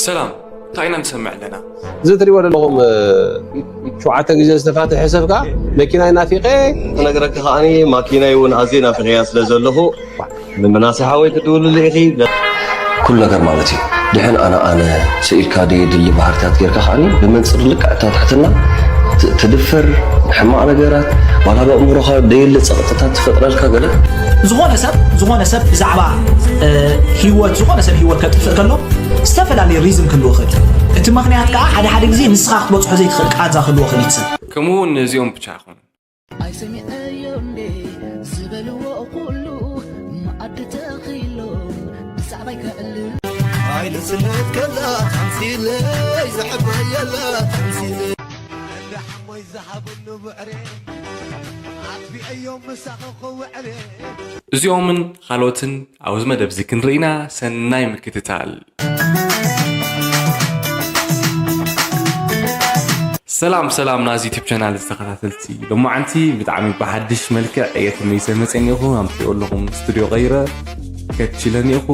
ሰላም፣ እንታይ ኢና ንሰምዕ ኣለና? እዚ ትሪእዎ ዘለኹም ሸውዓተ ግዜ ዝተፋትሐ ሰብ ከዓ መኪና ናፊቐ። ክነግረካ ከዓኒ ማኪናይ እውን ኣዝየ ናፊቐያ ስለ ዘለኹ ንምናሴ ሓወይ ክትውልሉ ኢኺ። ኩሉ ነገር ማለት እዩ ድሕን ኣነ ኣነ ስኢልካ ደየድሊ ባህርታት ጌርካ ከዓኒ ብመንፅር ልክዕ እታ ትሕትና ትድፈር። ሕማቕ ነገራት ዋላ ብኣእምሮኻ ደየለ ፀቕጥታት ትፈጥረልካ ገለ። ዝኾነ ሰብ ዝኾነ ሰብ ብዛዕባ ህይወት ዝኾነ ሰብ ህይወት ከጥፍእ ከሎ ዝተፈላለየ ሪዝን ክህልዎ ይኽእል። እቲ ምኽንያት ከዓ ሓደ ሓደ ግዜ ንስኻ ክትበፅሖ ዘይትኽእል ቃዛ ክህልዎ ይኽእል እዩ ሰብ። ከምኡ እውን ነዚኦም ብቻ ኣይኮኑን። ኣይሰሚዐዮ እንዴ ዝበልዎ ኩሉ መኣዲ ተኺሎም ብዛዕባይ ከዕልል ኣይልስነት ከላ ተምሲለይ ዘሕበየላ ተምሲለይ ሓሞይ ዝሃብሉ ብዕሬ ኣጥቢዐዮም ምሳኺ ክውዕሬ እዚኦምን ካልኦትን ኣብዚ መደብ እዚ ክንርኢና ሰናይ ምክትታል። ሰላም ሰላም ናዚ ዩቲብ ቻናል ዝተኸታተልቲ ሎማዓንቲ ብጣዕሚ ብሓድሽ መልክዕ እየ ተመይሰ መፀኒኹ ኣምፅኦ ኣለኹም ስቱዲዮ ቀይረ ከችለኒ ኢኹ።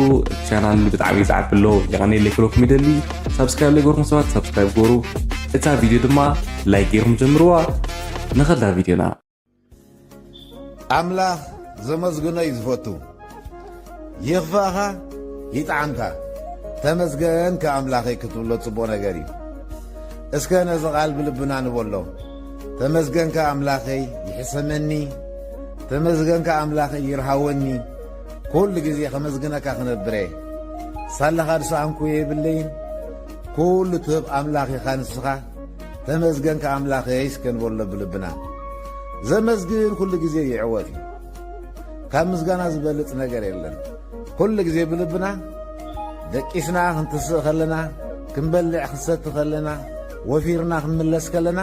ቻናል ብጣዕሚ ይዛዕብ ኣሎ የቐኔ ለክለኩም ይደሊ። ሳብስክራይብ ለገርኩም ሰባት ሳብስክራይብ ገሩ። እታ ቪድዮ ድማ ላይክ ገይርኩም ጀምርዋ። ንኸዳ ቪድዮና። ኣምላኽ ዘመስግኖ እዩ ዝፈቱ። ይኽፋእኻ ይጥዓምካ ተመስገንካ ኣምላኸይ ክትብሎ ጽቡቕ ነገር እዩ። እስከ ነዚ ቓል ብልብና ንበሎ። ተመስገንካ ኣምላኸይ ይሕሰመኒ፣ ተመስገንካ ኣምላኸይ ይርሃወኒ። ኩሉ ግዜ ከመስግነካ ክነብር እየ። ሳላኻ ዝሰኣንኩ የብለይን። ኩሉ ትህብ ኣምላኽ ኢኻ ንስኻ። ተመስገንካ ኣምላኸይ እስከ ንበሎ ብልብና። ዘመስግን ኩሉ ግዜ ይዕወት እዩ። ካብ ምስጋና ዝበልጽ ነገር የለን። ኩሉ ግዜ ብልብና ደቂስና ክንትስእ ከለና፣ ክንበልዕ ክንሰቲ ከለና፣ ወፊርና ክንምለስ ከለና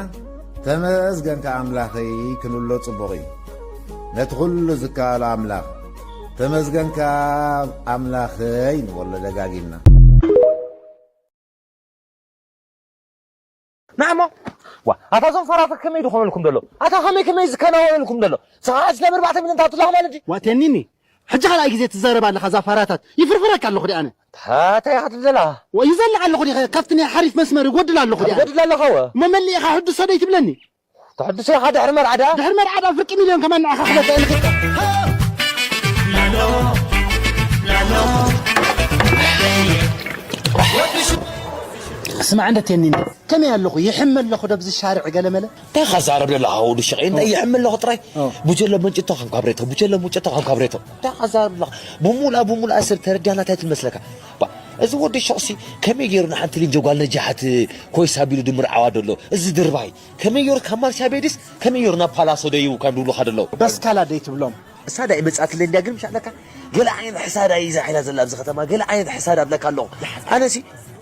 ተመስገንካ ኣምላኸይ ክንብሎ ጽቡቕ እዩ። ነቲ ኩሉ ዝከኣሎ ኣምላኽ ተመስገንካ ኣምላኸይ ንበሎ ደጋጊምና። ንዓሞ ዋ ኣታ ዞም ፋራታት ከመይ ድኾነልኩም ደሎ ኣታ ከመይ ከመይ ዝከናወነልኩም ደሎ ሰዓት ስለ ብርባዕተ ሚሊዮን ታትላ ማለት እዩ ዋ ቴኒኒ ሕጂ ካልኣይ ግዜ ትዛረብ ኣለኻ እዛ ፋራታት ይፍርፍረካ ኣለኹ ዲ ኣነ እንታይ ኢኻ ትብል ዘላ ዋ ይዘልዕ ኣለኹ ዲ ካብቲ ናይ ሓሪፍ መስመር ይጎድል ኣለኹ ዲ ኣነ ትጎድል ኣለኻ ወ መመሊእኻ ሕዱስ ሰደይ ትብለኒ ተሐድሶ ኢኻ ድሕሪ መርዓ ደኣ ድሕሪ መርዓ ደኣ ፍርቂ ሚልዮን ከማን ንዓኻ ክመፀ ንኽእል ስማዕ እንደ ቴኒኒ ከመይ ኣለኹ ይሕመ ኣለኹ ደብዚ ሻርዕ ገለመለ እንታይ ኸዛረብ ደለኻ ወዲ ሸቐይ እንታይ ይሕመ ኣለኹ ጥራይ ቡጀሎ መንጭቶ ከም ካብሬቶ ቡጀሎ መንጭቶ ከም ካብሬቶ እንታይ ኸዛረብ ደለኻ ብሙላ ብሙላ ሰብ ተረዲያና እንታይ ትመስለካ እዚ ወዲ ሸቕሲ ከመይ ገይሩ ንሓንቲ ልንጀ ጓል ነጃሕት ኮይሳ ቢሉ ድምርዓዋ ደሎ እዚ ድርባይ ከመይ ገይሩ ካብ ማርሻ ቤድስ ከመይ ገይሩ ናብ ፓላሶ ደይቡ ካብ ድብሉኻ ደለዉ በስካላ ደይ ትብሎም እሳ ዳይ መጻትለ እንዲያ ግን ምሻለካ ገለ ዓይነት ሕሳዳ ይዛ ሒላ ዘላ ኣብዚ ከተማ ገለ ዓይነት ሕሳዳ ብለካ ኣለኹ ኣነሲ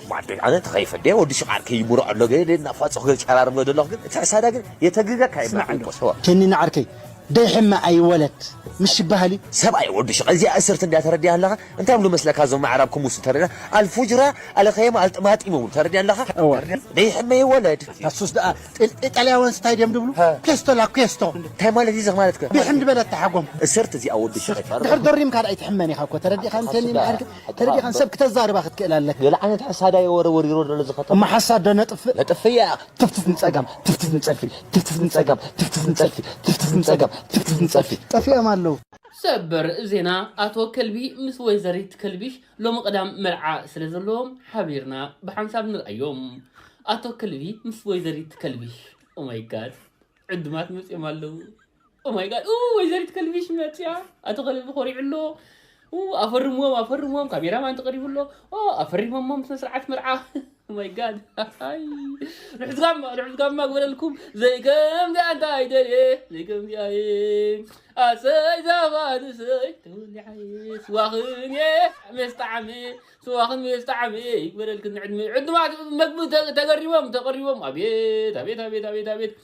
ማደይ ኣነ ተኸይፈደ ወዲ ሽቃር ከይምሮ ኣሎ ገለ እናፋጽኹ ገለ ጨራርም ደለኹ ግን እቲ ሕሳዳ ግን የተግገካ ይባል ተኒ ንዓርከይ ደይሕመ ኣይወለድ ምሽ ይበሃል እዩ ሰብኣይ ወዲ ሽቃ እዚኣ እስርት እንዲያ ተረዲያ ኣለኻ እንታይ ብሉ መስለካ እዞም ኣዕራብ ክሙስ ተረዳ ኣልፉጅራ ኣለኸየማ ኣልጥማጢሞም ተረዲያ ኣለኻ ደይሕመ ይወለድ ታሱስ ደኣ ኢጣልያውያን ስታይ ድዮም ድብሉ ፔስቶ ላ ፔስቶ እንታይ ማለት እዩ ማለት ከ ብሕምድ በለት ተሓጎም እሰርት እዚኣ ወዲ ሸይፋ ድሕር ደሪም ካልኣይ ትሕመን ኢኻ እኮ ተረዲኻ እንተኒ መዓልክ ተረዲኻ ሰብ ክተዛርባ ክትክእል ኣለክ ገለ ዓይነት ሓሳዳ የወረ ወሪሮ ዘሎ ዝኸተ መሓሳድ ዶ ነጥፍእ ነጥፍያ ትፍትፍ ንጸጋም ትፍትፍ ንጸልፊ ትፍትፍ ንጸጋም ትፍትፍ ንጸልፊ ትፍትፍ ንጸጋም ትፍትፍ ንጸልፊ ጠፊኦም ኣለዉ ሰበር ዜና ኣቶ ከልቢ ምስ ወይዘሪት ከልቢሽ ሎሚ ቀዳም መርዓ ስለ ዘለዎም ሓቢርና ብሓንሳብ ንርኣዮም። ኣቶ ከልቢ ምስ ወይዘሪት ከልቢሽ Oh my god ዕዱማት መጺኦም ኣለዉ Oh my god ኡ ወይዘሪት ከልቢሽ መጺኣ ኣቶ ከልቢ ኮሪዑ ኣሎ ኡ ኣፈርምዎም ኣፈርምዎም ካሜራማን ተቐሪቡ ኣሎ ኦ ኣፈሪሞሞም ስነ ስርዓት መርዓ Oh my god ርሑስ ጋማ ርሑስ ጋማ ግበረልኩም ዘይከምዚኣ እንታይ ደልየ ዘይከምዚኣ ኣሰይ ዛፋንሰይ ተወሊዓየ ስዋኽን እየ ምስ ጣዕሚ ስዋኽን ምስ ጣዕሚ ይግበረልክን ዕድመ ዕድማት መግቢ ተገሪቦም ተቐሪቦም ኣቤት ኣቤት ኣቤት ኣቤት ኣቤት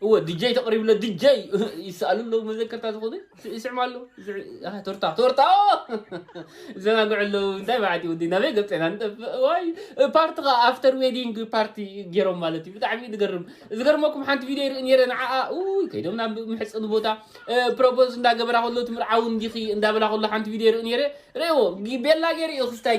እወ ድጀይ ተቕሪብሎ ድጀይ ይስኣሉ ኣለዉ መዘከርታ ዝኾነ ይስዕም ኣሎ ቶርታ ቶርታ ዘናግዑ ኣለዉ እንታይ በዓል ወዲ ናበይ ገብፀና ንጠፍእ ዋይ ፓርቲ ከዓ ኣፍተር ዌዲንግ ፓርቲ ገይሮም ማለት እዩ ብጣዕሚ ዝገርም ዝገርመኩም ሓንቲ ቪድዮ ይርኢ ነይረ ንዓኣ ውይ ከይዶም ናብ መሕፀኒ ቦታ ፕሮፖዝ እንዳገበራ ከሎ ትምርዓዊ እንዲኺ እንዳበላ ከሎ ሓንቲ ቪድዮ ይርኢ ነይረ ርእዎ ቤላ ገይሩ እዩ ክስታይ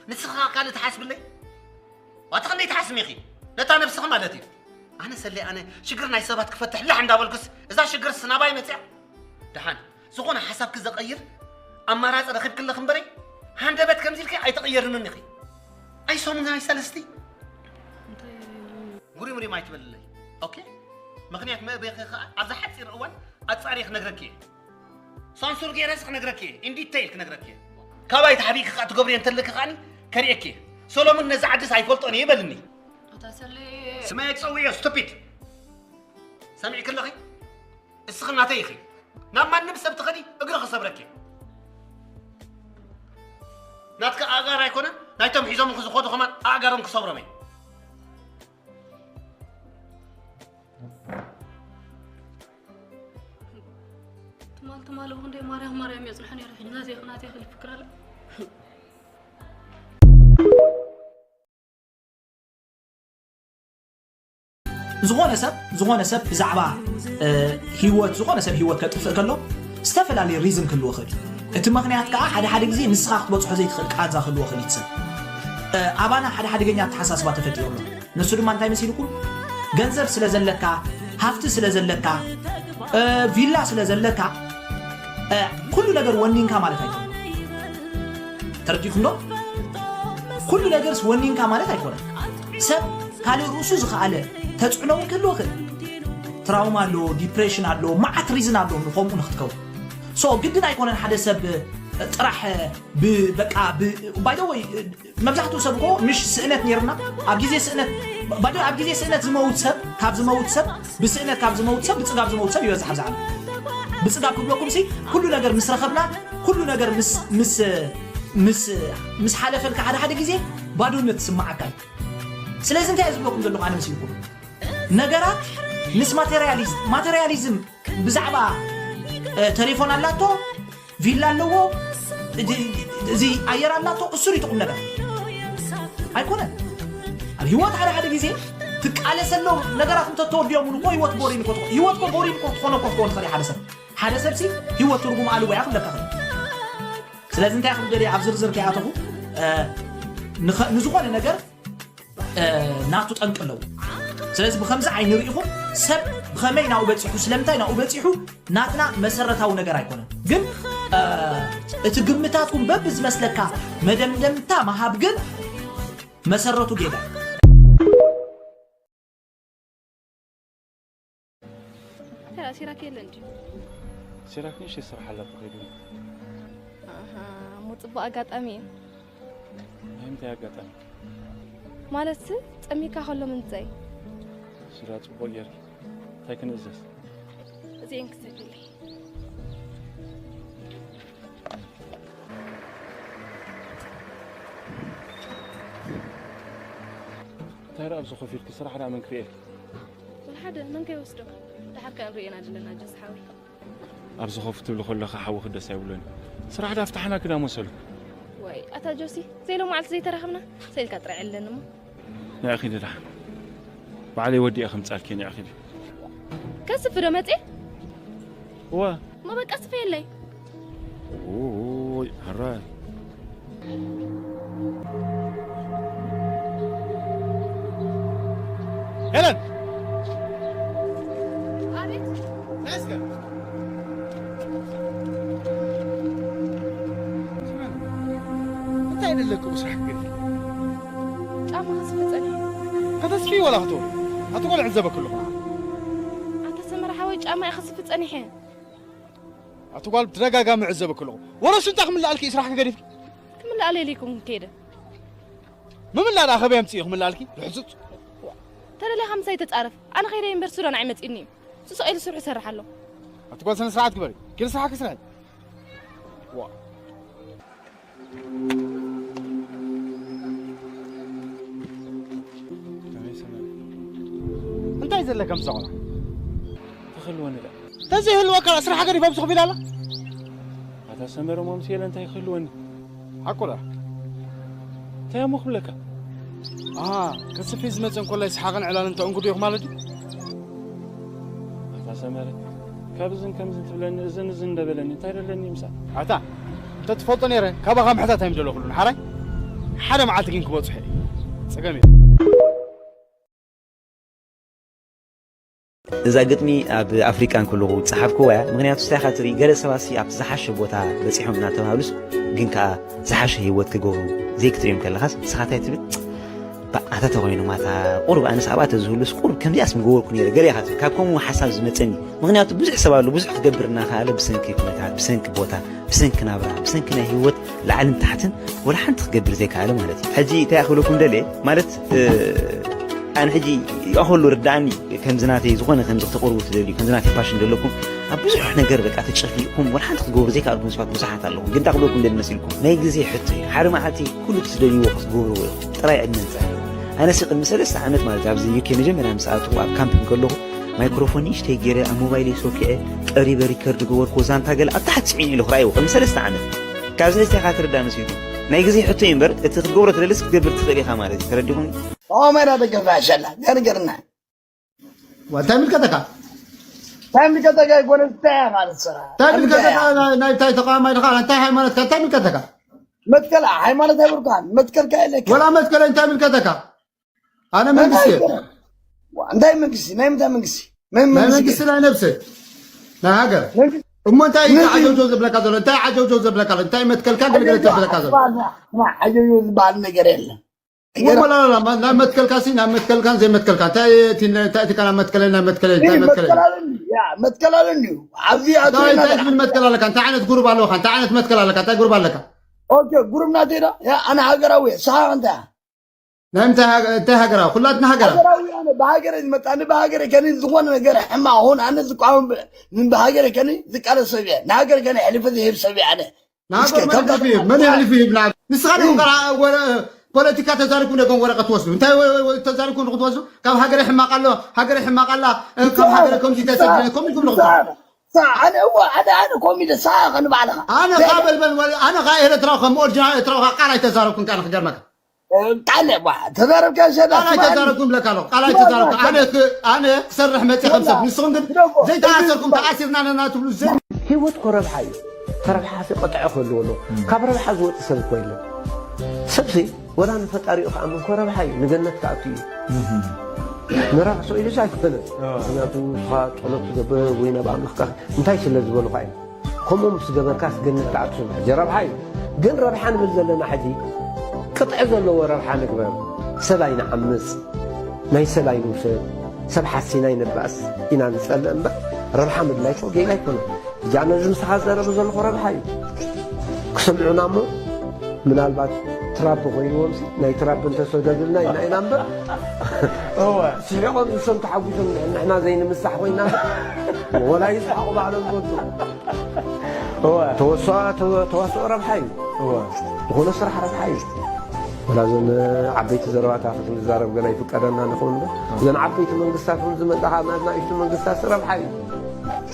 ንስኻ ካልእ ትሓስብለይ? ዋታ ክንደይ ትሓስሚ ኢኺ? ነታ ነብስኺ ማለት እዩ። ኣነ ሰለይ ኣነ ሽግር ናይ ሰባት ክፈትሕ ላሕ እንዳበልኩስ እዛ ሽግርስ ናባይ መጽያ? ደሓን ዝኾነ ሓሳብኪ ዘቐይር ኣማራጺ ረኺብኪ ኣለኺ እምበረይ፣ ሃንደበት ከምዚ ኢልኪ ኣይትቕየርንን ኢኺ። ኣይ ሰሙን ኣይ ሰለስቲ። ጉሪምሪም ኣይትበልለይ። ኦኬ? ምኽንያት መእበይኺ ከኣ ኣብዛ ሓጺር እዋን ኣጻርየ ክነግረኪ እየ። ሳንሱር ገይረስ ክነግረኪ እየ። ኢን ዲተይል ክነግረኪ እየ። ካባይ ተሓቢእኪ ከኣ ትገብርዮ እንተለኪ ከኣኒ ከርእየኪ እየ። ሰሎሙን ነዚ ዓድስ ኣይፈልጦን እየ ይበልኒ። ኣታ ሰለየ። ስመይ ኣይትጸውዕዮ፣ ስቱፒድ። ሰሚዕኪ ኣለኺ? እስኺ ናተይ ኢኺ። ናብ ማንም ሰብ ትኸዲ እግሪ ክሰብረኪ። ናትካ ኣእጋር ኣይኮነን፣ ናይቶም ሒዞምኺ ዝኾዱ ከማን ኣእጋሮም ክሰብሮም እየ። ትማል ትማል እውን ደይ ማርያም ማርያም የጽንሖ ነይሩ። ሕጂ ናተይ ኢኺ ናተይ ኢኺ ዝፍክር ኣሎ። ዝኾነ ሰብ ዝኾነ ሰብ ብዛዕባ እ፣ ህይወት ዝኾነ ሰብ ህይወት ከጥፍእ ከሎ ዝተፈላለየ ሪዝን ክህልዎ ይኽእል እዩ። እቲ ምኽንያት ከዓ ሓደ ሓደ ግዜ ንስኻ ክትበፅሖ ዘይትኽእል ቃንዛ ክህልዎ ይኽእል እዩ። እቲ ሰብ እ፣ ኣባና ሓደ ሓደገኛ ኣተሓሳስባ ተፈጢሩ ኣሎ። ንሱ ድማ እንታይ መሲልኩም? ገንዘብ ስለ ዘለካ፣ ሃፍቲ ስለ ዘለካ፣ እ፣ ቪላ ስለ ዘለካ እ፣ ኩሉ ነገር ወኒንካ ማለት ኣይኮነን። ተረዲእኩም ዶ? ኩሉ ነገርስ ወኒንካ ማለት ኣይኮነን። ሰብ ካልእ ርእሱ ዝኸኣለ ተጽዕኖ እውን ክህልዎ ይኽእል። ትራውማ ኣሎ፣ ዲፕሬሽን ኣሎ፣ መዓት ሪዝን ኣሎ ንኸምኡ ንክትከውን። ሶ ግድን ኣይኮነን ሓደ ሰብ ጥራሕ ብ-፣ በቃ ብ-፣ ባይ ዘ ወይ መብዛሕትኡ ሰብ እኮ ምሽ ስእነት ነይርና። ኣብ ግዜ ስእነት ባዶ ኣብ ግዜ ስእነት ዝመውት ሰብ ካብ ዝመውት ሰብ ብስእነት ካብ ዝመውት ሰብ ብጽጋብ ዝመውት ሰብ ይበዝሕ። ኣብዛ ዓለም ብጽጋብ ክብለኩም ሲ ኩሉ ነገር ምስ ረኸብና ኩሉ ነገር ምስ ምስ ምስ ምስ ሓለፈልካ ሓደ ሓደ ግዜ ባዶነት ትስምዓካ እዩ። ስለዚ እንታይ እየ ዝብለኩም ዘለኹ ኣነ መሲልኩም ነገራት ምስ ማቴሪያሊዝም ማቴሪያሊዝም ብዛዕባ እ፣ ቴሌፎን ኣላቶ፣ ቪላ ኣለዎ፣ እዚ- እዚ ኣየር ኣላቶ፣ እሱ ሪትቁም ነገር ኣይኮነን። ኣብ ህይወት ሓደ ሓደ ግዜ ትቃለሰሎም ነገራት እንተተወዲኦም እውን እኮ ህይወት ቦሪን እኮ ትኾ- ህይወት እኮ ቦሪን እኮ ትኾነ እኮ ትኾን ትኽእል እያ ሓደ ሰብ ሓደ ሰብ ሲ ህይወት ትርጉም ኣልዎ እያ ክብለካ ክእል። ስለዚ እንታይ ክብል ደልየ ኣብ ዝርዝር ከይኣተኹ እ፣ ንኸ- ንዝኾነ ነገር እ፣ ናቱ ጠንቂ ኣለዎ። ስለዚ ብኸምዚ ዓይኒ ርኢኹም ሰብ ብኸመይ ናብኡ በፂሑ ስለምንታይ ናብኡ በፂሑ ናትና መሰረታዊ ነገር ኣይኮነን። ግን እ፣ እቲ ግምታትኩም በብዝመስለካ መደምደምታ ምሃብ ግን መሰረቱ ጌጋ እዩ። ተራ ሲራክ የለን ድዩ? ሲራክ ንእሽተይ ስራሕ ኣላ ተኸይዱ። ኣሃ፣ እሞ ጽቡቕ ኣጋጣሚ እዩ። ናይ ምንታይ ኣጋጣሚ? ማለት ጸሚካ ከሎ ምንጸይ? ስራ ጽቡቕ ጌርኪ። እንታይ ክንእዘዝ? እዚኤን ክሰድልይ። እንታይ ደኣ ኣብዚ ኮፍ ኢልኪ ስራሕ ደኣ መን ክርእየኪ? ወላ ሓደ መን ከይወስዶ። ደሓር ከኣ ንርእየና ኣለና ጆስ ሓወይ። ኣብዚ ኮፍ ትብሊ ከለኺ ሓውኺ ደስ ኣይብሎን። ስራሕ ደኣ ፍታሕና ክዳ መሰሉ። ዋይ ኣታ ጆሲ ዘይሎ መዓልቲ ዘይተራኸብና ሰልካ ጥራይ ኣለንሞ። ንዕኺ ድዳ ባዕለይ ወዲኣ ከምጻልኪ ንዕኺ ዲ ከስፍ ዶ መጽኤ እዋ እሞ በቃ ስፈየለይ። ኦይ ኣራይ ሄለን ኣቤት ናይስከ እንታይ ደለክ ብስራሕ ገዲ ጫማ ክስፍ ጸኒሐ። ከተስፊ ወላ ክትወ ኣቲ ቆልዕ ዘበክሉ ኣታ ሰመራ ሓወይ ጫማ ክስፍ ጸኒሐ። ኣቲ ጓል ብተደጋጋሚ ዕዘበክ ኣለኹ ወረሱ እንታይ ክምልኣልኪ እዩ ስራሕኪ ገዲፍኪ ክምልኣለ ኢለይኩም ከይደ ምምላእ ደኣ ከበይ ኣምፅእ እዩ ክምልኣልኪ ርሕፁፅ ተደሊኻ ምሳይ ተጻረፍ ኣነ ከይደ እምበር ሱዳን ኣይመጽእኒ እዩ ስሶ ኢሉ ስርሑ ይሰርሕ ኣሎ ኣቲ ጓል ስነ ስርዓት ግበሪ ኪድ ስራሕኪ ስርሒ ዋ እንታይ ዘለካ ምሳቑና ተኸልወኒ ዳ ተዘይህልወካ ስራሕ ገዲፍ ኣብዚ ኮፍ ኢላ ኣላ ኣታ ሰመረ ማምስየለ እንታይ ክህልወኒ ሓቁዳ እንታይ እሞ ክብለካ ኣሃ ከስፊ ዝመፀ እንኮላይ ሰሓቕን ዕላልን ተእንግዱ ኢኹም ማለት እዩ ኣታ ሰመረ ካብዝን ከምዝን ትብለኒ እዝን እዝን እንደበለኒ እንታይ ደለኒ ምሳ ኣታ እንተትፈልጦ ነይረ ካባኻ ምሕታት ኣይምደለኩሉን ሓራይ ሓደ መዓልቲ ግን ክበጽሑ እዩ። ጸገም እዩ። እዛ ግጥሚ ኣብ ኣፍሪቃ እንከለኹ ዝጸሓፍኩዋ እያ። ምኽንያቱ እንታይ ኢኻ ትርኢ፣ ገለ ሰባትሲ ኣብቲ ዝሓሸ ቦታ በጺሖም እናተባህሉስ ግን ከኣ ዝሓሸ ህይወት ክገብሩ ዘይክትርእዮም ከለኻስ ንስኻ እንታይ ትብል? ባ-፣ ኣታ ተኾይኑ ማታ ቁሩብ ኣነስ ኣብኣ ተዝህሉስ ቁሩብ ከምዚኣስ ምገበርኩ ነይረ ገለ ኢኻ ትብል። ካብ ከምኡ ሓሳብ ዝመጸኒ። ምኽንያቱ ብዙሕ ሰብ ኣሎ፣ ብዙሕ ክገብር እናኸኣለ ብሰንኪ ኩነታት፣ ብሰንኪ ቦታ፣ ብሰንኪ ናብራ፣ ብሰንኪ ናይ ህይወት ላዕልን ታሕትን ወላ ሓንቲ ክገብር ዘይከኣለ ማለት እዩ። ሕጂ እንታይ ክብለኩም ደልየ ማለት፣ እ፣ ኣነ ሕጂ ይኣኸሉ ርድኣኒ፣ ከምዚ ናተይ ዝኾነ ከምዚ ክተቕርቡ ትደልዩ፣ ከምዚ ናተይ ፓሽን ዘለኩም፣ ኣብ ብዙሕ ነገር በቃ ተጨፊእኩም ወላ ሓንቲ ክትገብሩ ዘይከኣልኩም ሰባት ብዙሓት ኣለኹም። ግን እንታይ ክብለኩም ደሊ መሲልኩም? ናይ ግዜ ሕቶ እዩ። ሓደ መዓልቲ ኩሉ እቲ ትደልይዎ ክትገብርዎ ኢኹም። ጥራይ ዕድመ ንጽዕር። ኣነሲ ቅድሚ ሰለስተ ዓመት ማለት ኣብዚ ዩ ኬ መጀመርያ ምስ ኣተኹ ኣብ ካምፕ እንከለኹ ማይክሮፎን ንእሽተይ ገይረ ኣብ ሞባይለይ ሶኪዐ ቀሪበ ሪከርድ ገበርኩዎ ዛንታ ገለ ኣብ ታሕቲ ጽዒነ ኢለ ክረኣይዎ ቅድሚ ሰለስተ ዓመት። ካብዚ እንታይ ኢኻ ትርዳእ መሲልኩም? ናይ ግዜ ሕቶ እዩ እምበር እቲ ክትገብሮ ትደልስ ክትገብር ትኽእል ኢኻ ማለት እዩ። ተረዲኹም? ኦመራ ደገፍ ኣሸላ ገርገርና። እንታይ ምልከተካ? እንታይ ምልከተካ? ይኮነ እንታይ ኢኻ ማለት ስራ? እንታይ ምልከተካ? እንታይ ናይ እንታይ ተቃዋማይ ኢኻ? እንታይ ሃይማኖትካ? እንታይ ምልከተካ? መትከል ሃይማኖት ኣይብልካን። መትከልካ የለካ። ወላ መትከል እንታይ ምልከተካ? ኣነ መንግስቲ እየ። እንታይ መንግስቲ? ናይ ምንታይ መንግስቲ? ናይ ናይ መንግስቲ መንግስቲ ናይ ነብሰይ። ናይ ሃገር። መንግስቲ እሞ እንታይ እዩ መንግስቲ ዓጀውጀው ዘብለካ ዘሎ? እንታይ ዓጀውጀው ዘብለካ ኣሎ? እንታይ መትከልካ ገለገለ ዘብለካ ዘሎ? ና፣ ና፣ ዓጀውጀው ዝበሃል ነገር የለን። እሞ ላ፣ ላ፣ ላ፣ ማ-፣ ናብ መትከልካ ሲ፣ ናብ መትከልካን ዘይመትከልካ። እንታይ እቲ፣ እንታይ እቲ ካና መትከለይ፣ ናብ መትከለይ፣ እንታይ መትከለይ? መትከል ኣለኒ፣ ያ፣ መትከል ኣለኒ እዩ። ኣብዚ እንታይ፣ ኣቶና እንታይ ዝብል መትከል ኣለካ? እንታይ ዓይነት ጉሩብ ኣለካ? እንታይ ዓይነት መትከል ኣለካ? እንታይ ጉሩብ ኣለካ? ኦኬ፣ ጉሩብ ናተይ ዶ? ያ፣ ኣነ ሃገራዊ እየ። ስኻ እንታይ? ናይ ምንታይ ሃገ-፣ እንታይ ሃገራዊ? ኩላትና ሃገራዊ። ሃገራዊ ኣነ፣ ብሃገረይ ዝመጣ፣ ኣነ ብሃገረይ ከኒ ዝኾነ ነገር ሕማቕ ሆን፣ ኣነ ዝቃወም ብ-፣ ብሃገረይ ከኒ ዝቃለስ ሰብ እየ። ንሃገር ከኒ ኣሕሊፈ ዝህብ ሰብ እየ ኣነ። ንሃገር እስከ መን ካብ ኣሕሊፉ ይህብ? መን ኣሕሊፉ ይህብ? ንዓብ-፣ ንስኻ ዲኹም እይ። ከኣ ወረ-፣ ፖለቲካ ተዛሪብኩም ደገም ወረቐት ትወስዱ። እንታይ ወ-፣ ወ-፣ ወ-፣ ተዛሪብኩም ንኽትወስዱ? ካብ ሃገረ ሕማቕ ኣሎ፣ ሃገረ ሕማቕ ኣላ፣ እ፣ ካብ ንስኻ፣ ሃገረ ከምዚ ንስኻ፣ ተሰዲደ፣ ከምኡ ትብሉ ንስኻ፣ ንስኻ፣ ኣነ፣ እወ፣ ኣነ፣ ኣነ ኮሚደ፣ ንስኻ ከ ንባዕልኻ። ኣነ ከኣ በልበል ወ-፣ ኣነ ከኣ ኤረትራዊ ከም ኦሪጂናል ኤረትራዊ ከኣ ቃል ኣይተዛረብኩን ከኣ ንኽገርመካ። እ፣ ቃል፣ ዋ፣ ተዛረብካ ሸዳ ቃል ስማ፣ ኣይተዛረብኩን ብለካ ኣለኹ። ቃል ዋ፣ ኣይተዛረብኩን። ዋ፣ ኣነ ክ-፣ ኣነ ክሰርሕ መጽእ ከም ሰብ። ዋ፣ ንስኹም ግን ዋ፣ ዘይተኣሰርኩም፣ ዋ፣ ተኣሲርና ኣለና ትብሉ ዘ- ህይወት እኮ ረብሓ እዩ። ተረብሓ ሲ ቅጥዒ ክህልዎ ኣለዎ። እም። ካብ ረብሓ ዝወጽእ ሰብ እኮ የለን። ሰብሲ ወላ ንፈጣሪኡ ክኣምን እኮ ረብሓ እዩ። ንገነት ክኣቱ እዩ። እም። ንረብሓ ኢሉስ ኣይኮነን። ዋ። ምኽንያቱ ንስኻ ጸሎት ትገብር ወይ ናብ ኣምላኽካ እንታይ ስለ ዝበሉኻ እዩ? ከምኡ ምስ ገበርካስ ገነት ትኣቱ። ሕጂ ረብሓ እዩ። ግን ረብሓ ንብል ዘለና ሕጂ ቅጥዒ ዘለዎ ረብሓ ንግበር። ሰብ ኣይንዓምጽ፣ ናይ ሰብ ኣይንውሰድ፣ ሰብ ሓሲና ኣይንባእስ ኢና ንጸልእ እምበር ረብሓ ምድላይ እኮ ጌጋ ኣይኮነን። ሕጂ ኣነ እዚ ምሳኻ ዝዛረቦ ዘለኹ ረብሓ እዩ። ክሰምዑና እሞ ምናልባት ትራምፕ ኮይንዎምሲ ናይ ትራምፕ እንተሰደዱልና ኢና ኢና እምበር እወ። ስሒቖም ንሶም ተሓጒሶም ንሕና ዘይንምሳሕ ኮይና ወላ ይስሓቑ ባዕሎም ዝወዱ። እወ። ተወስኦ፣ ተወ-፣ ተዋስኦ ረብሓ እዩ። እወ። ዝኾነ ስራሕ ረብሓ እዩ። ወላ እዘን ዓበይቲ ዘረባታት ክንዛረብ ገና ይፍቀደና ንኸውን እምበር፣ እወ። እዘን ዓበይቲ መንግስታት እውን ዝመጻ ካብ ናት ናእሽቱ መንግስታት ረብሓ እዩ።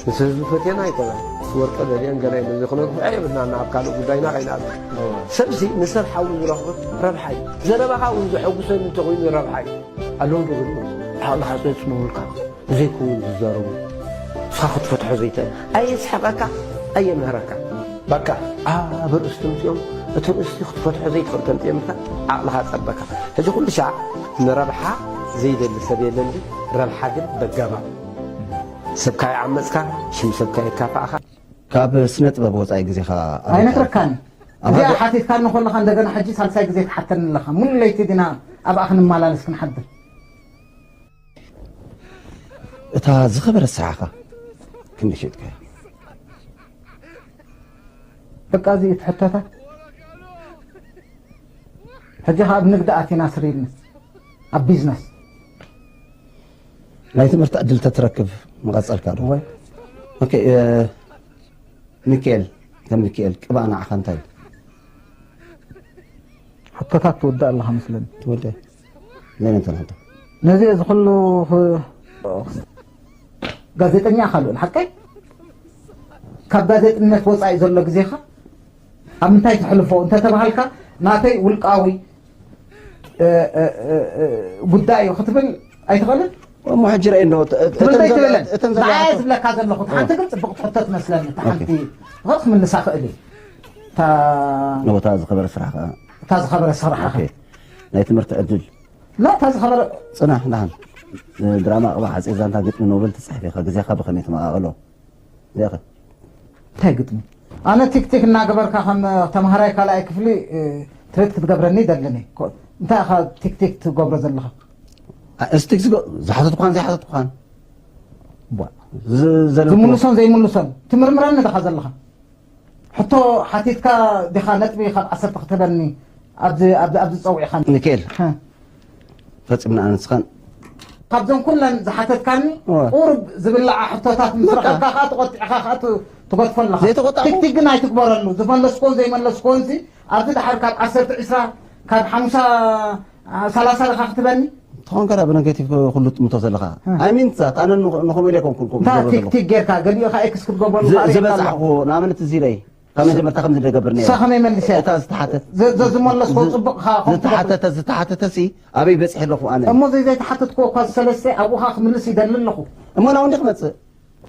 ምስ ህዝቢ ፈትየና ኣይኮነን። ወርቂ ደልየን ገለ ኢለን ዘይኮነ ክፍዖ የብልናን ኣብ ካልእ ጉዳይና ከይንኣቱ። እወ። ሰብሲ ንሰብ ሓዊ ዝረኽቦ ረብሓ እዩ። ዘረባኻ እውን ዘሐጉሰኒ እንተኾይኑ ረብሓ እዩ። ኣለዉ ዶ ገሊኦም ዓቕልኻ ጸጽምውልካ ዘይከውን ዝዛረቡ። ንስኻ ክትፈትሖ ዘይትእል። ኣየስሕቐካ፣ ኣየምህረካ። በቃ ኣብ ርእስቲ ምጽኦም እቲ ርእስቲ ክትፈትሖ ዘይትኽእል ከምጽኦም ኢልካ ዓቕልኻ ጸበካ። ሕጂ ኩሉ ሻዕ ንረብሓ ዘይደሊ ሰብ የለን ድዩ? ረብሓ ግን በጋማ። ሰብካ ይዓመጽካ፣ ሽም ሰብካ የካፋእኻ። ካብ ስነ ጥበብ ወጻኢ ግዜኻ ኣበይ ኣይነግረካን። ኣብ እዚኣ ሃገር ሓቲትካኒ ከለኻ እንደገና ሕጂ ሳልሳይ ግዜ ትሓተኒ ኣለኻ። ሙሉ ለይቲ ዲና ኣብኣ ክንመላለስ ክንሓድር? እታ ዝኸበረት ስራሕኻ ክንደይ ሸጥካያ? በቃ እዚ እዩ እቲ ሕቶታት። ሕጂ ኸኣ ኣብ ንግዲ ኣቲና ስር ኢልና። ኣብ ቢዝነስ። ናይ ትምህርቲ ዕድል ተትረክብ ምቐጸልካ ዶ? እወ። ኦኬ፣ እ፣ ሚካኤል፣ ከም ሚካኤል ቅባእ ንዓኻ እንታይ እዩ? ሕቶታት ትወድእ ኣለኻ መስለኒ። ትወድእ? ናይ መን ተን ሕቶ? ነዚ እዚ ኩሉ ኽ-፣ ጋዜጠኛ ኢኻ ልብል ሓቀይ? ካብ ጋዜጥነት ወጻኢ ዘሎ ግዜኻ ኣብ ምንታይ ተሕልፎ እንተተባሃልካ፣ ናተይ ውልቃዊ፣ እ፣ እ፣ እ፣ እ፣ ጉዳይ እዩ ክትብል ኣይትኽእልን? እሞ ሕጂ ርኣይ እንዶ፣ እ-፣ ትብል እተን ዘላ-፣ ዘይትብልን? እተን ዘላ ንዓይ ሕቶ-፣ ዝብለካ ዘለኹ፣ እ። ሓንቲ ግን ጽብቕቲ ሕቶ ትመስለኒ፣ እታ ኦኬ። ሓንቲ፣ ብኸት ክምልሳ ክእል እዩ። እታ ንቦታ ዝኸበረ ስራሕ ከኣ እታ ዝኸበረ ስራሕ ኢኻ። ኦኬ። ናይ ትምህርቲ ዕድል። ላ፣ እታ ዝኸበረ ጽናሕ፣ ደሓን። ድራማ ቅባ ሓጺር ዛንታ ግጥሚ ኖቨል ትጽሕፍ ኢኻ። ግዜኻ ብኸመይ ትመቓቕሎ? እዚኣ ኸ? እንታይ ግጥሚ? ኣነ ቲክቲክ እናገበርካ ከም ተምሃራይ ካልኣይ ክፍሊ፣ እ፣ ትሬት ክትገብረኒ ይደልን እየ። ኮ-፣ እንታይ ኢኻ ቲክቲክ ትገብሮ ዘለኻ? አ፣ እዚ ቲክቲክ ዝሓተትኳን ዘይሓተትኳን። ቧ። ዝ-፣ ዘለኩ። ዝምልሶን ዘይምልሶን ትምርምረኒ ዲኻ ዘለኻ? ሕቶ ሓቲትካ ዲኻ ነጥቢ ካብ ዓሰርተ ክትህበኒ ኣብዚ፣ ኣብዚ፣ ኣብዚ ጸዊዕኻኒ? ሚካኤል፣ ሃ። ፈጺምና ኣነ ንስኻን። ካብዘን ኩለን ዝሓተትካኒ እወ። ቁሩብ ዝብላዓ ሕቶታት ምስ በቃ። ረኸብካ ከኣ ተቖጢዕካ ከኣ ት-፣ ትገድፎ ኣለኻ። ዘይተቖጣዕኩ? ቲክቲክ ግን ኣይትግበረሉ። ዝመለስኩዎን ዘይመለስኩዎንሲ ኣብዚ ድሓር ካብ ዓሰርተ ዒስራ፣ ካብ ሓምሳ፣ አ፣ ሰላሳ ዲኻ ክትበኒ? ትኾን ከዳ ብነገቲቭ ኩሉ ትምቶ ዘለኻ። ሃ። ኣይ ሚን ዛት፣ ኣነ ንኸ-፣ ንኸምኡ ኢለ ኣይኮንኩን ከምኡ እንታ ዝገብሮ ዘለኹ። ቲክቲክ ጌርካ፣ ገሊኡ ከኣ ኤክስ ክትገብረሉ ዝ-፣ ከኣ ርእየካ ዝበጻሕኩ ኣለኹ። ንኣብነት እዚ ኢለይ። ካብ መጀመርታ ከም ዝደገብር ነይረ። ንሳ ከመይ መሊሰያ? እታ ዝተሓተት። ዘ-፣ ዘዝመለስኮ ዝ-፣ ጽቡቕ ኻ-፣ ኾንኩ ዝተሓተተ፣ ዝተሓተተ ሲ ኣበይ በጺሐ ኣለኹ ኣነ? እሞ ዘይ-፣ ዘይተሓተትኮ እኳ ዝሰለስተ ኣብኡ ኻ ክምልስ ይደሊ ኣለኹ። እሞ ናብኡ እንዲ ክመጽእ?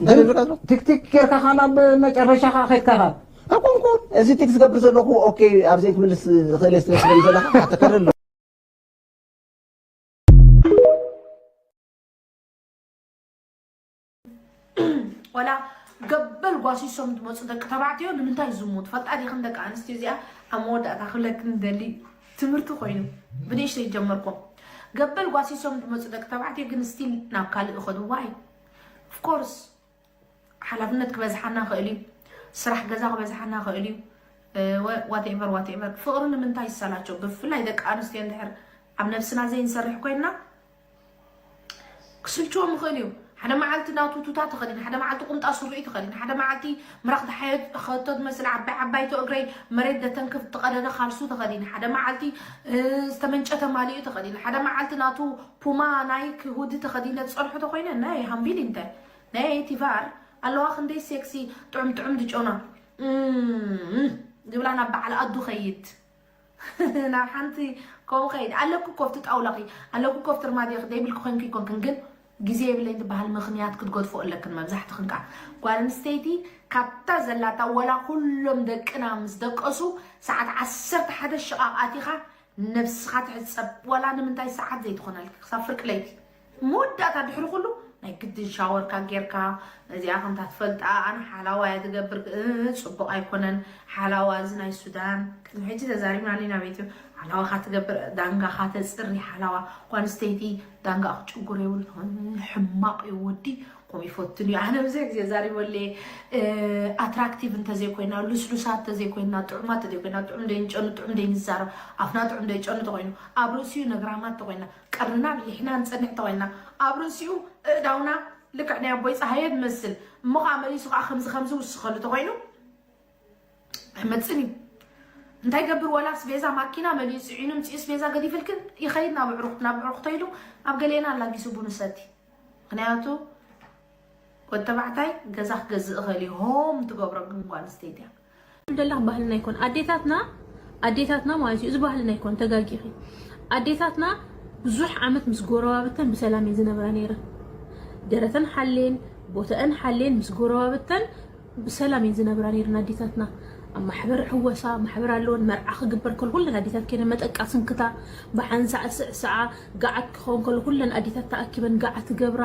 እንታይ እ-፣ ደብርካ ኣለኹ? ቲክቲክ ጌርካ ኻ ናብ መጨረሻ ኻ ኸይድካ ኻ። ኣይኮንኩን። እዚ ቲክ ዝገብር ዘለኹ፣ ኦኬ፣ ኣብ ዘይክምልስ ዝኽእል እየ ስለ ዝብለኒ ዘለኻ፣ ሓተካ ደሎ። ወላ ገበል ጓሲሶም ዝመፁ ደቂ ተባዕትዮ ንምንታይ ዝሙት ፈልጣ ዲኽን? ደቂ ኣንስትዮ እዚኣ ኣብ መወዳእታ ክብለክን ደሊ ትምህርቲ ኮይኑ ብንእሽተይ ጀመርኩም። ገበል ጓሲሶም ዝመፁ ደቂ ተባዕትዮ ግን ስቲል ናብ ካልእ ይኸዱ። ዋይ? ኦፍኮርስ ሓላፍነት ክበዝሓና ይኽእል እዩ፣ ስራሕ ገዛ ክበዝሓና ይኽእል እዩ። ዋቴቨር ዋቴቨር። ፍቕሪ ንምንታይ ይሰላቸው? ብፍላይ ደቂ ኣንስትዮ እንድሕር ኣብ ነብስና ዘይንሰርሕ ኮይንና ክስልችዎም ይኽእል እዩ። ሓደ መዓልቲ ናቱ ቱታ ተኸዲነ፣ ሓደ መዓልቲ ቁምጣ ሱሪኡ ተኸዲነ፣ ሓደ መዓልቲ ምራኽ ተሓየት ኸቶ ትመስል ዓባይ ዓባይቶ እግረይ መሬት ደተንክፍ ተቐደደ ካልሱ ተኸዲነ፣ ሓደ መዓልቲ ዝተመንጨተ ማሊኡ ተኸዲነ፣ ሓደ መዓልቲ ናቱ ፑማ ናይክ ሁዲ ተኸዲነ ዝጸንሑ ተኾይነ ናይ ሃምቢል እንተ ናይ ቲቫር ኣለዋ ክንደይ ሴክሲ ጥዑም ጥዑም ድጨና ዝብላ ናብ በዓል ኣዱ ኸይድ ናብ ሓንቲ ከምኡ ከይድ ኣለኩ ኮፍቲ ጣውላኺ ኣለኩ ኮፍቲ ርማድዮኺ ደይብልኪ ኮንኪ ይኮንክን ግን ግዜ የብለይን ዝበሃል ምኽንያት ክትገድፎ ኣለክን። መብዛሕትኽን ከዓ ጓል ኣንስተይቲ ካብታ ዘላታ ወላ ኩሎም ደቅና ምስ ደቀሱ ሰዓት ዓሰርተ ሓደ ሽቓቕ ኣቲኻ ነብስኻ ትሕጸብ። ወላ ንምንታይ ሰዓት ዘይትኾነልኪ ክሳብ ፍርቂ ለይቲ መወዳእታ ድሕሪ ኩሉ ናይ ግድን ሻወርካ ጌርካ ነዚኣ ከምታ ትፈልጣ ኣነ ሓላዋ እያ ትገብር። ጽቡቕ ኣይኮነን ሓላዋ እዚ ናይ ሱዳን ቅድሚ ሕጂ ተዛሪብና ሊና ቤት ሓላዋ ካትገብር ዳንጋ ካተጽሪ ሓላዋ ጓንስተይቲ ዳንጋ ክጭጉር የብሉ። ሕማቕ እዩ ወዲ ከምኡ ይፈትን እዩ ኣነ ብዙሕ ግዜ ዛሪበለ። ኣትራክቲቭ እንተዘይኮይና ልስሉሳት ተዘይኮይና ጥዑማት ተዘይኮይና ጥዑም ደይንጨኑ ጥዑም ደይንዛረብ ኣፍና ጥዑም ደይጨኑ ተኮይኑ ኣብ ርእሲኡ ነግራማት ተኮይና ቀርንና ሊሕና ንጸንሕ ተኾይና ኣብ ርእሲኡ እእዳውና ልክዕ ናይ ኣቦይ ጸሃየ ትመስል እሞ ከዓ መሊሱ ከዓ ከምዚ ከምዚ ውስኸሉ ተኾይኑ ኣይመፅን እዩ እንታይ ገብር ወላ ስቤዛ ማኪና መሊኡ ፅዒኑ ምፅኡ ስቤዛ ገዲፍልክን ይኸይድ ናብ ዕሩኽት ናብ ዕሩኽቶ ኢሉ ኣብ ገሌና ኣላጊሱ ቡኑ ሰቲ ምክንያቱ ወዲ ተባዕታይ ገዛ ክገዝእ እኽእል እዩ ሆም ትገብሮ ግን ጓል ኣንስተይቲ እያ ደላ ባህልና ኣይኮን ኣዴታትና ኣዴታትና ማለት እዩ እዚ ባህልና ኣይኮን ተጋጊኺ ኣዴታትና ብዙሕ ዓመት ምስ ጎረባብተን ብሰላም እየን ዝነብራ ነይረን ደረተን ሓሌን ቦተአን ሓሌን ምስ ጎረባብተን ብሰላም እየን ዝነብራ ነይረን ኣዴታትና ኣብ ማሕበር ሕወሳ ማሕበር ኣለወን መርዓ ክግበር ከል ኩለን ኣዴታት ከይነ መጠቃ ስንክታ ብሓንሳእ ስዕስዓ ገዓት ክኸውን ከሎ ኩለን ኣዴታት ተኣኪበን ገዓት ገብራ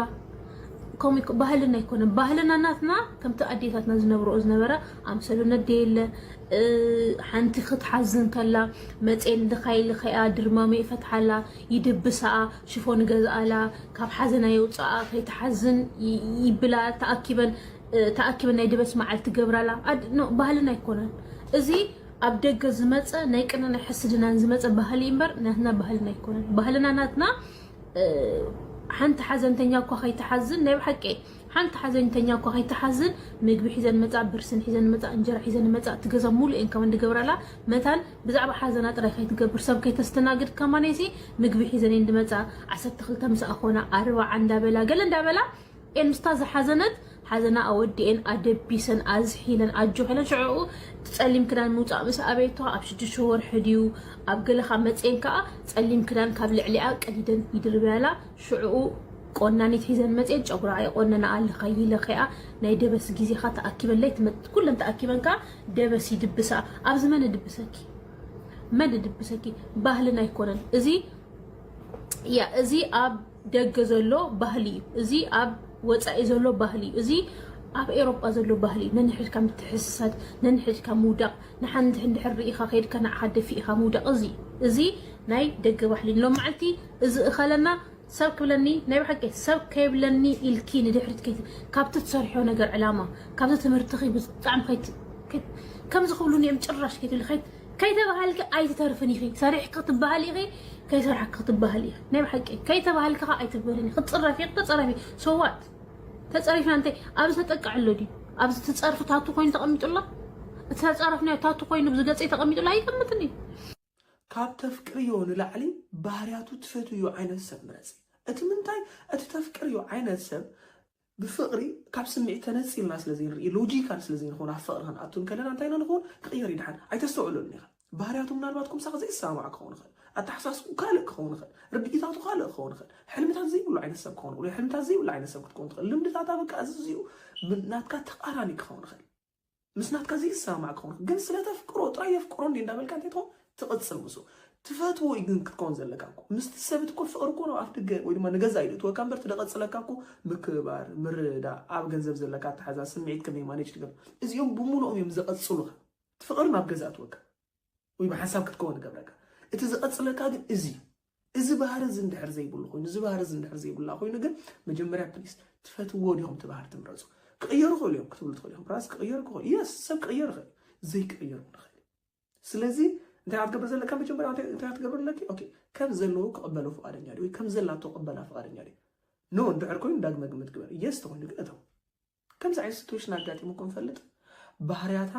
ከምኡ ባህልና ኣይኮነን ባህልና ናትና ከምቲ ኣዴታትና ዝነብረኦ ዝነበረ ኣምሰሉ ነደ የለ ሓንቲ ክትሓዝን ከላ መፅኤ ንልኻይ ልኸያ ድርማመ ይፈትሓላ ይድብስኣ ሽፎን ይገዝኣላ ካብ ሓዘና የውፅኣ ከይትሓዝን ይብላ ተኣኪበን ተኣኪበን ናይ ድበስ መዓልቲ ገብራላ ባህልና ኣይኮነን እዚ ኣብ ደገ ዝመፀ ናይ ቅነ ናይ ሕስድናን ዝመፀ ባህሊ እምበር ናትና ባህልና ኣይኮነን ባህልና ናትና ሓንቲ ሓዘንተኛ እኳ ከይትሓዝን ናይ ብሓቂ ሓንቲ ሓዘንተኛ እኳ ከይትሓዝን ምግቢ ሒዘን መፃ ብርስን ሒዘን መፃ እንጀራ ሒዘን መፃ እቲ ገዛ ሙሉ እየን ከም እንድገብራላ መታን ብዛዕባ ሓዘና ጥራይ ከይትገብር ሰብ ከይተስተናግድ ከማነይሲ ምግቢ ሒዘን እየን ድመፃ ዓሰርተ ክልተ ምስ ኣኾና ኣርባዓ እንዳበላ ገለ እንዳበላ እየን ምስታ ዝሓዘነት ሓዘና ኣወዲኤን ኣደቢሰን ኣዝሒለን ኣጆኺለን ሽዕኡ እቲ ጸሊም ክዳን ምውጻእ ምስ ኣበየቶ ኣብ ሽዱሽተ ወርሒ ድዩ ኣብ ገለ ካብ መጽኤን ከኣ ጸሊም ክዳን ካብ ልዕሊኣ ቀዲደን ይድርብያላ ሽዕኡ ቆናኒት ሒዘን መጽኤን ጨጉራ የቆነና ኣለኻ ይለኸያ ናይ ደበስ ግዜኻ ተኣኪበለይ ትመጥ ኩለን ተኣኪበን ከኣ ደበስ ይድብሳ ኣብዚ መን ድብሰኪ መን ድብሰኪ? ባህልና ኣይኮነን እዚ። ያ፣ እዚ ኣብ ደገ ዘሎ ባህሊ እዩ። እዚ ኣብ ወጻኢ ዘሎ ባህሊ እዩ። እዚ ኣብ ኤሮጳ ዘሎ ባህሊ እዩ። ነንሕድካ ምትሕስሳድ፣ ነንሕድካ ምውዳቕ፣ ንሓንቲ እንድሕር ርኢኻ ከይድካ ንዓኻ ደፊእኻ ምውዳቕ። እዚ፣ እዚ ናይ ደገ ባህሊ እዩ። ሎም መዓልቲ እዚ እኸለና ሰብ ክብለኒ፣ ናይ ብሓቂ ሰብ ከይብለኒ ኢልኪ ንድሕሪት ከይት-፣ ካብቲ ትሰርሕዮ ነገር ዕላማ፣ ካብቲ ትምህርትኺ ብጣዕሚ ከይት-፣ ከይት-፣ ከምዚ ክብሉኒ እዮም ጭራሽ ከይትብሊ፣ ከይት-፣ ከይተባሃልኪ ኣይትተርፍን ኢኺ። ሰሪሕኪ ክትበሃሊ ኢኺ፣ ከይሰራሕኪ ክትበሃሊ ኢኺ። ናይ ብሓቂ ከይተባሃልኪ ከዓ ኣይትበልን ኢኺ። ክትፅረፊ ኢኺ፣ ተፀረፊ። So what? ተፀሪፍና እንታይ? ኣብዚ ተጠቅዕ ኣሎ ድዩ? ኣብዚ ትፀርፊ ታቱ ኮይኑ ተቐሚጡ ኣሎ? እቲ ተፃረፍናዮ ታቱ ኮይኑ ብዚ ገፀይ ተቐሚጡ ኣሎ? ኣይቀምጥን እዩ። ካብ ተፍቅርዮ ንላዕሊ ባህርያቱ ትፈትውዮ ዓይነት ሰብ ምረጺ። እቲ ምንታይ? እቲ ተፍቅርዮ ዓይነት ሰብ ብፍቕሪ ካብ ስምዒት ተነጺልና ስለ ዘይንርኢ፣ ሎጂካል ስለ ዘይንኸውን፣ ኣብ ፍቕሪ ክንኣቱ እንከለና እንታይ ኢና ንኸውን? ክቕየር ይድሓን። ኣይተስተውዕለሉን ኢኻ። ባህርያቱ ምናልባት ኩምሳኻ ዘይሰማማዕ ክኸውን ይኽእል። ኣተሓሳስብኡ ካልእ ክኸውን ይኽእል። ርድኢታቱ ካልእ ክኸውን ይኽእል። ሕልምታት ዘይብሉ ዓይነት ሰብ ክኸውን ይኽእል። ወይ ሕልምታት ዘይብሉ ዓይነት ሰብ ክትከውን ትኽእል። ልምድታታ በቃ እዚ እዚኡ ብ-፣ ናትካ ተቓራኒ ክኸውን ይኽእል። ምስ ናትካ ዘይሰማማዕ ክኸውን ይኽእል። ግን ስለ ተፍቅሮ ጥራይ የፍቅሮ እንዲ እንዳበልካ እንታይ ትኸውን? ትቕጽል ምስኡ። ትፈትዎ እዩ ግን ክትከውን ዘለካ እኮ። ምስቲ ሰብ እቲ እኮ ፍቕሪ እኮ ናብ ኣፍ ደገ ወይ ድማ ንገዛ እዩ እትወካ እምበር፣ እቲ ደቐጽለካ እኮ ምክብባር፣ ምርድዳእ፣ ኣብ ገንዘብ ዘለካ ኣተሓዛ፣ ስምዒት ከመይ ማኔጅ ትገብር። እዚኦም ብምሉኦም እዮም ዘቐጽሉኻ። እቲ ፍቕሪ ናብ ገዛ እትወካ። ወይ ብሓንሳብ ክትከውን ይገብረካ። እቲ ዝቐጽለካ ግን እዚ እዩ። እዚ ባህሪ እዚ እንድሕር ዘይብሉ ኮይኑ፣ እዚ ባህሪ እዚ እንድሕር ዘይብላ ኮይኑ ግን፣ መጀመርያ ፕሊስ ትፈትዎ ዲኹም እቲ ባህሪ ትምረጹ። ክቕየሩ ይኽእሉ እዮም ክትብሉ ትኽእሉ ኢኹም። ራስ ክቕየሩ ክኽእሉ፣ የስ፣ ሰብ ክቕየር ይኽእል እዩ። ዘይክቕየር እውን ይኽእል እዩ። ስለዚ እንታይ ክትገብር ዘለካ? መጀመርያ እንታይ፣ እንታይ ክትገብር ኣለኪ? ኦኬ፣ ከም ዘለዎ ክቕበሎ ፍቓደኛ ድዩ? ወይ ከም ዘላቶ ክቕበላ ፍቓደኛ ድዩ? ኖ እንድሕር ኮይኑ ዳግመ ግምት ግበር። የስ ተኾይኑ ግን እተው። ከምዚ ዓይነት ሲትዌሽን ኣጋጢሙኩም ይፈልጥ? ባህርያታ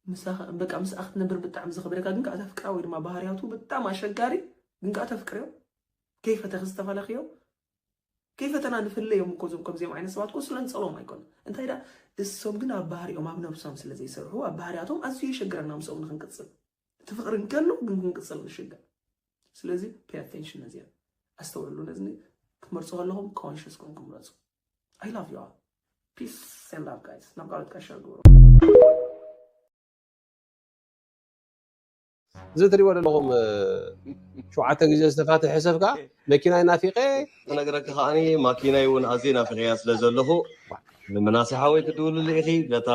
ምሳኻ፣ በቃ ምስኣ ክትነብር ብጣዕሚ ዘኽብረካ ግን ከኣ ተፍቅራ፣ ወይ ድማ ባህርያቱ ብጣዕሚ ኣሸጋሪ ግን ከኣ ተፍቅርዮ፣ ከይፈተኺ ዝተፋለኽዮ፣ ከይፈተና ንፍለዮም እኮ እዞም ከምዚኦም ዓይነት ሰባት እኮ ስለ ንጸልኦም ኣይኮነን። እንታይ ደኣ እሶም ግን ኣብ ባህሪኦም ኣብ ነብሶም ስለ ዘይሰርሑ ኣብ ባህርያቶም ኣዝዩ የሸግረና ምስኦም ንኽንቅጽል። እቲ ፍቕሪ እንከሎ ግን ክንቅጽል ንሽገር። ስለዚ ፔይ ኣቴንሽን ነዚኣ ኣስተውዕሉ። ነዚ ክትመርጹ ከለኹም ኮንሽስ ኮንኩም ምረጹ። I love you all. Peace and love, guys. ናብ ካልኦት ቀሻ ግብሩ። እዚ ትሪእዎ ዘለኹም፣ እ፣ ሸውዓተ ግዜ ዝተፋትሐ ሰብ ከኣ መኪናይ ናፊቐ። ክነግረኪ ከኣኒ ማኪናይ እውን ኣዝየ ናፊቐያ ስለ ዘለኹ ንምናሴ ሓወይ ክድውልሉ ኢኺ። ነታ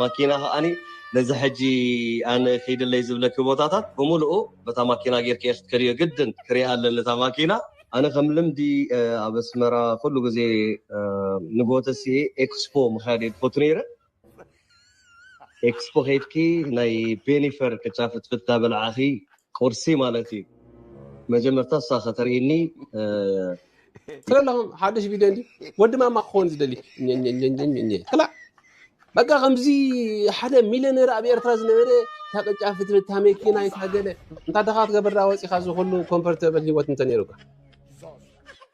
ማኪና ከኣኒ ነዚ ሕጂ ኣነ ኺድለይ ዝብለኪ ቦታታት ብምሉኡ በታ ማኪና ጌርኪ እየ ክትከድዮ ግድን ክሪኣ ኣለኒ እታ ማኪና። ኣነ ከም ልምዲ፣ እ፣ ኣብ ኣስመራ ኩሉ ግዜ፣ እ፣ ንጎተሲ ኤክስፖ ምኻድ እየ ዝፈቱ ነይረ። ኤክስፖ ኸይድኪ ናይ ቤኒፈር ቅጫ ፍትፍት እናበላዕኺ ቁርሲ ማለት እዩ። መጀመርታ እሳ ከተርእየኒ፣ እ፣ ትርኢ ኣለኹም ሓድሽ ቪድዮ እንዲ ወዲ ማማ ክኸውን ዝደሊ። ኘ፣ ኘ፣ ኘ፣ ኘ፣ ኘ፣ ኘ። ክላእ በቃ ከምዚ ሓደ ሚልዮነር ኣብ ኤርትራ ዝነበረ፣ እታ ቅጫ ፍትፍት፣ እታ መኪና፣ እታ ገለ፣ እንታ ድኻ ክትገብር ደኣ ወጺኻ እዚ ኩሉ ኮምፎርተብል ህይወት እንተ ነይሩካ።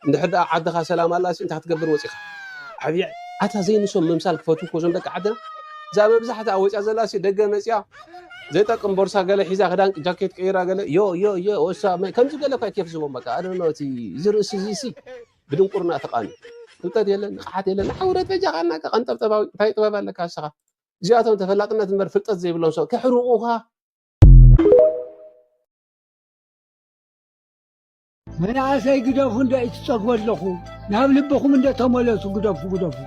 እንድሕር ደኣ ዓድኻ ሰላም ኣላሲ እንታይ ክትገብር ወጺኻ? ዓብየ ኣታ ዘይንሶም ምምሳል ክፈትዉ እኮ እዞም ደቂ ዓድና። እዛ መብዛሕትኣ ወፂኣ ዘላሲ ደገ መፂኣ ዘይጠቅም ቦርሳ ገለ ሒዛ ክዳን ጃኬት ቀይራ ገለ ዮ ዮ ዮ ወሳ መ-፣ ከምዚ ገለ እኳ ኬፍ ዝቦም በቃ ኣደኖ እቲ እዚ ርእሲ እዚ ሲ ብድንቁርና ተቃኒ ፍልጠት የለን ንቕሓት የለን። ንሓውረት በጃኻ እናቀ ቀንጠብጠባዊ እንታይ ጥበብ ኣለካ ንስኻ? እዚኣቶም ተፈላጥነት እምበር ፍልጠት ዘይብሎም ሰብ ከሕርቑኻ። መናእሰይ ግደፉ እንዶ እዩ ትጸግቡ ኣለኹ። ናብ ልብኹም እንዶ ተመለሱ፣ ግደፉ፣ ግደፉ።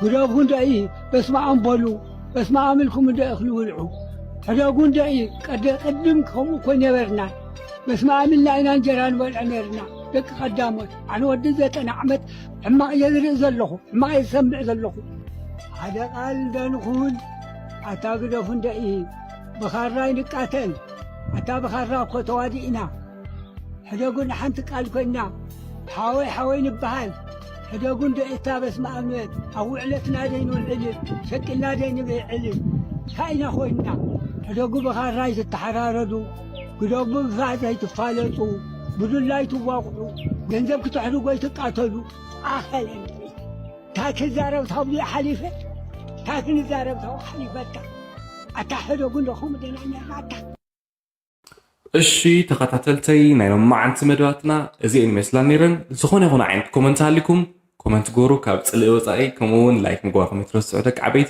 ግደፉ እንዶ እዩ በስመ ኣም በሉ፣ በስመ ኣም ኢልኩም እንዶ እኽሊ ብልዑ። ሕደጉ እንዶ እዩ ቀደ-፣ ቅድም ከምኡ እኮ ነበርና። በስመ ኣም ኢልና ኢና እንጀራ ንበልዖ ነርና። ደቂ ቀዳሞት፣ ኣነ ወዲ ዘጠና ዓመት ሕማቕ እየ ዝርኢ ዘለኹ፣ ሕማቕ እየ ዝሰምዕ ዘለኹ። ሓደ ቃል እንዶ ንኹን፣ ኣታ ግደፉ እንዶ እዩ ብኻራ ይንቃተል። ኣታ ብኻራ እኮ ተዋዲእና። ሕደጉ ንሓንቲ ቃል ኮይና፣ ሓወይ ሓወይ ንበሃል። ሕደጉ እንዶ እታ በስመ ኣብ ኣብ ውዕለትና ደይንውዕል፣ ሸቂልና ደይንብዕል። እንታይ ኢና ኮይንና? ሕደጉ ብኻራ ኣይትተሓራረዱ፣ ግደጉ ብፋዝ ኣይትፋለጡ፣ ብዱላ ኣይትዋቕዑ፣ ገንዘብ ክትሕድጉ ኣይትቃተሉ። ኣኸለን እንታይ ክዛረብ ታብዮ ሓሊፈ፣ እንታይ ክንዛረብ ታው ሓሊፈታ። ኣታ ሕደጉ እንዶ ከምኡ ደና ነርና ኣታ። እሺ ተኸታተልተይ ናይ ሎማዓንቲ መደባትና እዚኤን ይመስላ ነይረን። ዝኾነ ይኹን ዓይነት ኮመንት ሃሊኩም ኮመንት ግበሩ፣ ካብ ጽልኢ ወጻኢ። ከምኡ እውን ላይክ ምግባርኩም ኣይትረስዑ ደቂ ዓበይቲ።